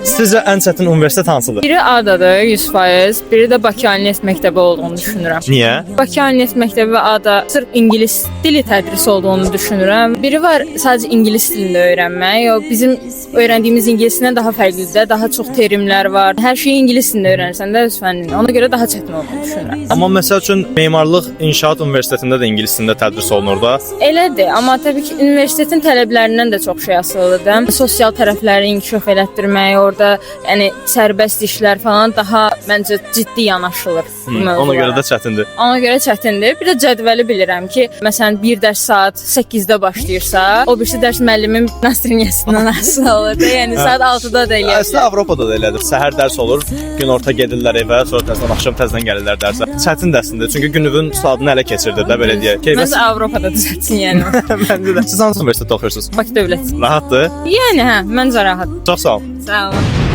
Sizcə ən çətin universitet hansıdır? Biri ADA-dır 100%, biri də Bakı Ali Neft Məktəbi olduğunu düşünürəm. Niyə? Bakı Ali Neft Məktəbi və ADA sırf ingilis dili tədris olduğunu düşünürəm. Biri var sadəcə ingilis dilində öyrənmək. O bizim öyrəndiyimiz ingilisindən daha fərqlidir, daha çox terimlər var. Hər şeyi ingilis dilində öyrənirsən də öz fənnini. Ona görə daha çətin olduğunu düşünürəm. Amma məsəl üçün Memarlıq İnşaat Universitetində də ingilis dilində tədris olunur da. Elədir, amma təbii ki, universitetin tələblərindən də çox şey asılıdır. Sosial tərəfləri inkişaf elətdirmək, orada yəni sərbəst işlər falan daha məncə ciddi yanaşılır bu Ona mövzulara. görə də çətindir. Ona görə çətindir. Bir də cədvəli bilirəm ki, məsələn, bir dərs saat 8-də başlayırsa, o birisi dərs müəllimin nastroyeniyasından asılı olur da. Yəni saat 6-da da eləyə Əslində bilər. Avropada da elədir. Səhər dərs olur, günorta gedirlər evə, sonra təzədən axşam təzədən gəlirlər dərsə. Çətin də əslində, çünki gününün saatını ələ keçirdir də belə deyək. Ki, Məncə Avropada düzəltsin yəni. Məncə də. Siz hansı universitetdə oxuyursunuz? Bakı Dövlət. Rahatdır. Yəni hə, məncə rahat. Çox sağ olun. Sağ olun.